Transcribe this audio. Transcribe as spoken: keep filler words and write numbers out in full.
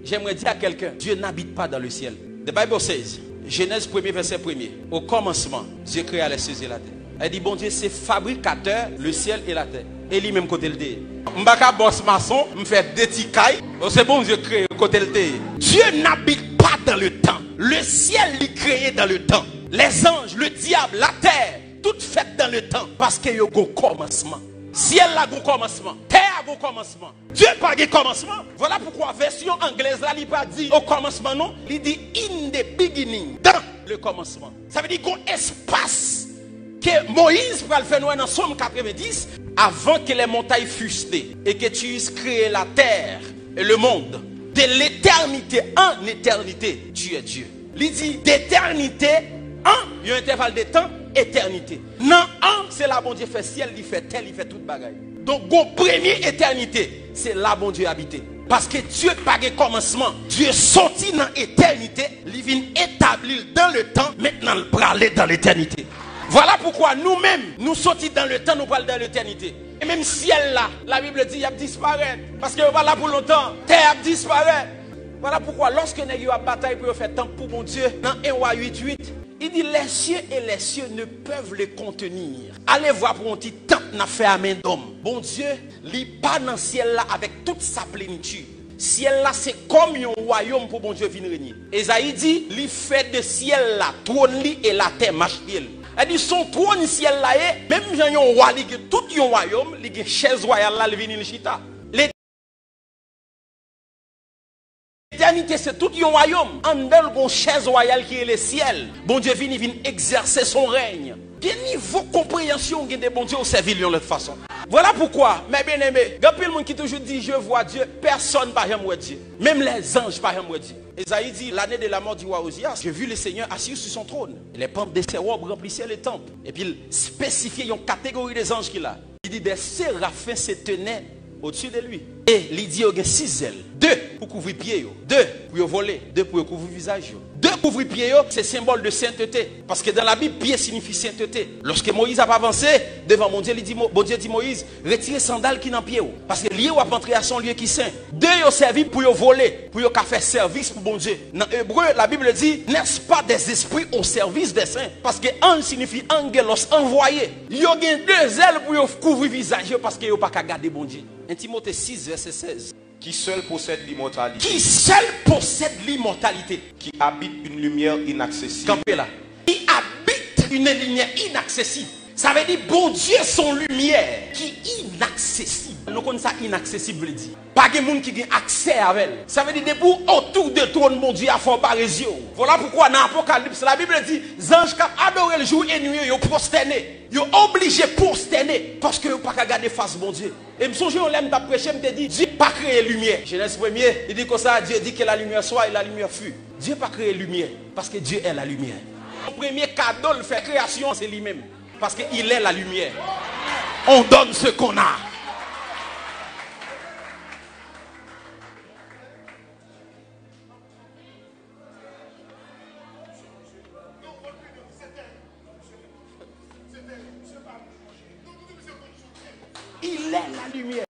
J'aimerais dire à quelqu'un, Dieu n'habite pas dans le ciel. The Bible says, Genèse premier, verset premier, au commencement, Dieu créa les cieux et la terre. Li di, Bondye se fabrikatè le ciel et la terre. E li menm kote l te ye? M pa ka bòs mason, m fè de ti kay. Se Bondye k kreye kote l te ye. Dieu n'habite pas dans le temps. Le ciel, li kreye dans le temps. Les anges, le diable, la terre, tout fèt dans le temps. Paske yo gon kòmansman. Syèl la gon kòmansman. Tè a gon kòmansman. Dye pa gen kòmansman. Vwala poukwa vèsyon anglèz la, li pa di o kòmansman non, li di in the beginning, dans le commencement. Sa vle di gon espas ke Moyiz pral fè nou wè nan Sòm katrevendis, avant que les montagnes fussent et que tu eusses créé la terre et le monde, de l'éternité en éternité, tu es Dieu. Li di, d'éternité en, yon entèval de tan, etènite. Nan an, se la Bondye fè syèl, li fè tè, li fè tout bagay. Donk, gon premye etènite, se la Bondye abite. Paske Dye pa gen kòmansman. Dye soti nan etènite, li vin etabli l dans le temps, mentnan l prale dans l'éternité. Vwala poukwa nou menm, nou soti dans le temps, nou pral dans l'éternité. E menm syèl la, Labib di, y ap disparèt. Paske yo pa la pou lontan. Tè ap disparèt. Vwala poukwa, lòske nèg yo ap batay pou yo fè tanp pou Bondye, nan en Wa uit uit, li di, les cieux et les cieux ne peuvent le contenir. Ale vwa pou yon ti tanp n ap fè a men dòm. Bondye, li pa nan syèl la avèk tout sa plenitid. Syèl la se kòm yon wayòm pou Bondye vin renye. Ezayi di, li fè de syèl la twòn li e latè mach pye l. Sa di, se yon twòn syèl la ye, menm jan yon wa li gen tout yon wayòm, li gen chèz wayal la, li vini, li chita. Letènite se tout yon wayòm. Anndan l gon chèz wayal ki rele syèl. Bondye vini, vin egzèse son rèy. Gen nivo konpreyansyon w gen de Bondye, ou sèvi l yon lòt fason. Vwala poukwa, mes bien-aimés, gen anpil moun ki toujou di, je vois Dieu, pèsòn pa janm wè Dye. Menm lèzanj pa janm wè Dye. Ezayi di, l'année de la mort du roi Ozias, je vis le Seigneur assis sur son trône. Les pentes de ses robes remplissent le temple. Epi l espesifye yon kategori de zanj ki la. Li di, des séraphins se tenaient au-dessus de lui. E li di yo gen sis zèl. De pou kouvri pye yo. De pou yo vole. De pou yo kouvri vizaj yo. De kouvri pye yo, se senbòl de sentete. Paske dans la Bible, pye siyifi sentete. Lòske Moyiz ap avanse devan Bondye, li di, Mo- Bondye di Moyiz, retire sandal ki nan pye w. Paske lye w ap antre a se yon lye ki sen. De yo sèvi pou yo vole, pou yo ka fè sèvis pou Bondye. Nan ebre, Labib di, n'est-ce pas des esprits au service des saints? Paske anj siyifi angelos, anvwaye. Yo gen de zèl pou yo kouvri vizaj yo paske yo pa ka gade Bondye. En Timote sis, vèsè sèz. Qui seul possède l'immortalité. Qui seul possède l'immortalité. Qui habite une lumière inaccessible. Kanpe la. Qui habite une lumière inaccessible. Sa vle di Bondye se yon limyè ki inaksesib. Nou konn sa inaksesib vle di. Pa gen moun ki gen aksè avè l. Sa vle di depi w otou de twòn Bondye a, fò w bare zye w. Vwala poukwa nan Apokalips, Labib di, zanj k ap adore l jou e nwi yo, yo pwostène. Yo oblije pwostène paske yo pa ka gade fas Bondye. E m sonje yon lè m t ap preche, m te di, Dye pa kreye limyè. Jenèz premye, li di konsa, Dieu dit que la lumière soit et la lumière fut. Dye pa kreye limyè, paske Dye è la limyè. Premye kado l fè kreyasyon an, se li menm. Paske il est la lumière. On donne ce qu'on a. Il est la lumière.